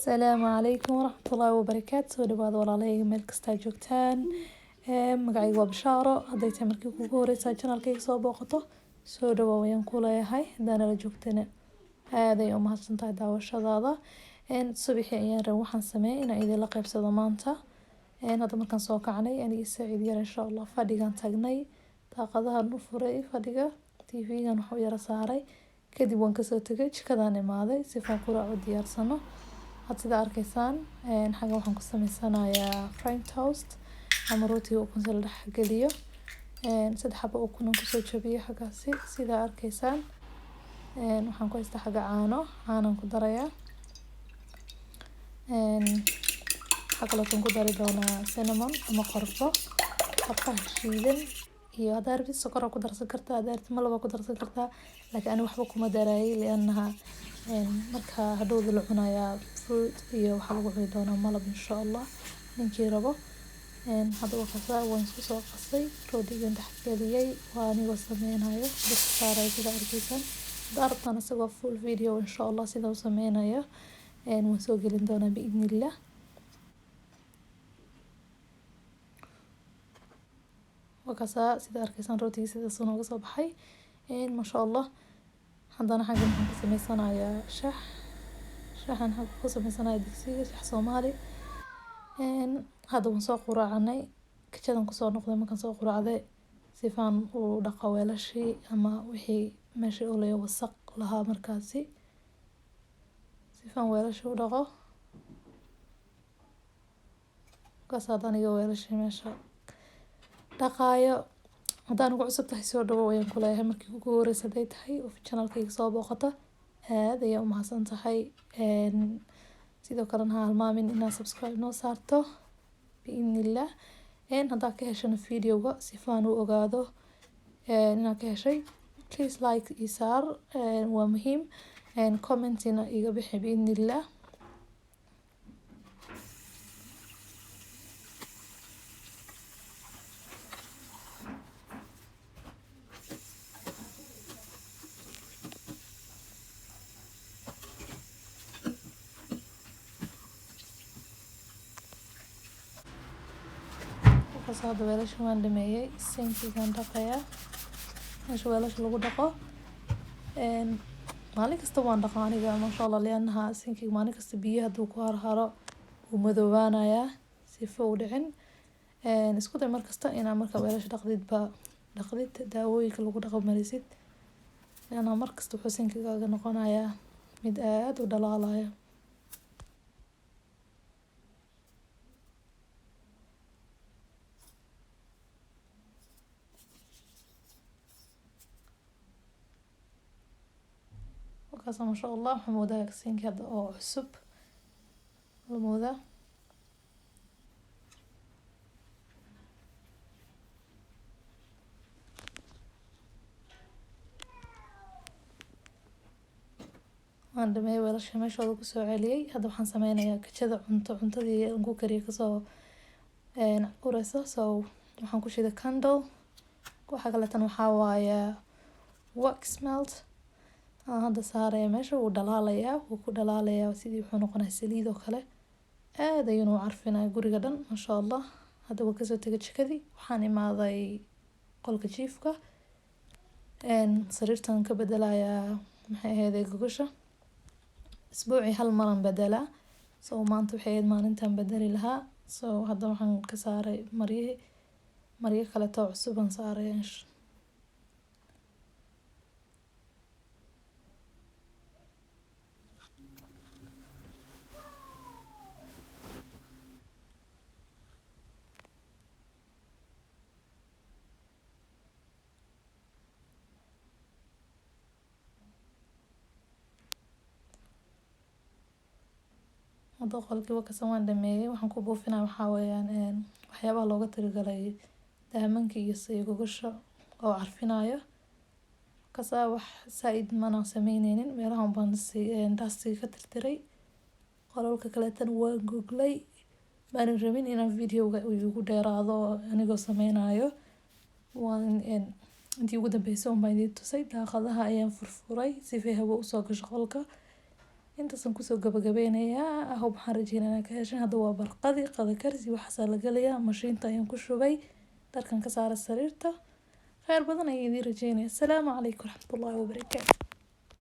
Asalaamu calaykum waraxmatullaahi wabarakaatu. Soo dhawaada walaalahayga meel kastaa joogtaan. Magacayga waa Bashaaro. Hadday tahay markii kugu horeysa channelkayga soo booqato, soo dhawaaw ayaan ku leeyahay. Haddaa nala joogtana, aad ay u mahadsantahay daawashadaada. Subaxii ayaan rabay waxaan sameeyay inaan idinla qaybsado maanta. Hadda markaan soo kacnay aniga Saciid yar, insha Allah, fadhigaan tagnay, daaqadahan u furay fadhiga, TV-gan wax u yara saaray. Kadib waan kasoo tegay, jikadaan imaaday sifaan quraac u diyaarsano. Had sida arkaysaan, xagga waxaan ku sameysanayaa French toast ama rootiga ukunta la dhex geliyo. Saddex xabo ukun aan kusoo jabiyey xaggaasi. Sida arkaysaan, waxaan ku haystaa xagga caano, caanaan ku darayaa. Waxaa kaloo ku dari doonaa cinnamon ama qorfo, qorfaha shiidan. Iyo haddaa rabtid sokor ku darsan kartaa, haddaa rabtid malab ku darsan kartaa, laakiin ani waxba kuma daraayay, liannaha marka hadhowda la cunayaa fruit iyo waxaa lagu cuni doonaa malab, insha Allah, ninkii rabo. Hadda waa kasaa, waan isku soo qasay, roodhigan dhex geliyay, waa anigoo sameynayo, dabka saarayo sida arkaysaan. Haddaa rabtaan isagoo full video, insha Allah, sida u sameynayo waan soo gelin doonaa biidnillah. Waa kasaa, sida arkaysaan, rootigii sidaas nooga soo baxay, masha Allah. Haddana xaggan waxaan ka sameysanayaa shax. Shaxan xagga ku sameysanaya digsiga, shax Soomaali. Hadda waan soo quraacanay, kajadan kusoo noqday markaan soo quraacday, sifaan u dhaqo weelashii ama wixii meesha olaya wasaq lahaa markaasi, sifaan weelashii u dhaqo. Markaas hadda aniga weelashii meesha dhaqaayo. Haddaan ugu cusub tahay, soo dhawow ayaan ku leeyahay. Markii ugu horeysa hadday tahay oo channelkayga soo booqato, aad ayaa u mahadsan tahay. Sidoo kalena ha halmaamin inaad subscribe noo saarto biidnillah. Haddaad ka heshana videoga, sifaan u ogaado inaad ka heshay, please like ii saar, waa muhiim. Commentina iga bixi biidnillah. Markaas hadda weelasha waan dhameeyay, sinkigaan dhaqayaa, meesha weelasha lagu dhaqo. Maalin kasta waan dhaqaa aniga, masha Allah, liannaha sinkiga maalin kasta biyo hadduu ku harharo wuu madoobaanayaa. Sifo u dhicin, isku day mar kasta inaa marka weelasha dhaqdid ba dhaqdid, daawooyinka lagu dhaqo marisid, liannaha mar kasta wuxuu sinkigaaga noqonayaa mid aad u dhalaalayo. Markaas, masha Allah, waxaa moodaa sinki hadda oo cusub la moodaa. Waan dhameeyay weelasha, meeshooda kusoo celiyay. Hadda waxaan sameynayaa kajada cunto, cuntadii aan ku kariyay kasoo ureysa. So waxaan ku shiday candle. Waxa kaleetan waxaa waaye wax melt aan hadda saaraya meesha. Wuu dhalaalayaa, wuu ku dhalaalayaa, sidii wuxuu noqonayaa saliid oo kale. Aad ayuuna u carfinaya guriga dhan, masha Allah. Hadda waan kasoo tegay jikadii, waxaan imaaday qolka jiifka. Sariirtan ka bedelayaa, maxay ahayd, gogosha. Isbuucii hal maran bedelaa, so maanta waxay ahayd maalintan bedeli lahaa. So hadda waxaan ka saaray maryihii, maryo kaleeto cusub aan saaray. Hadda qolkiiba kasan waan dhameeyay. Waxaan ku buufinaya waxaa weeyaan waxyaabaha looga talagalay daamanka iyo gogosha oo carfinayo. Kasaa wax saaid mana sameyneynin, meelahan baan si dustiga ka tirtiray. Qolalka kaleetana waan goglay. Maanan rabin inaan videoga igu dheeraado anigoo sameynayo. Waan intii ugu dambeysay un baan idiin tusay. Daaqadaha ayaan furfuray sifay hawo usoo gasho qolka. Intaasaan kusoo gabagabeynayaa. Hope, waxaan rajeynaya inaan ka heshay. Hadda waa barqadii, qada karsi waxaasaa la gelayaa. Mashiinta ayaan ku shubay, dharkan ka saara sariirta. Kheyr badan ayaan idiin rajeynaya. Asalaamu calaykum waraxmatullaahi wabarakaatu.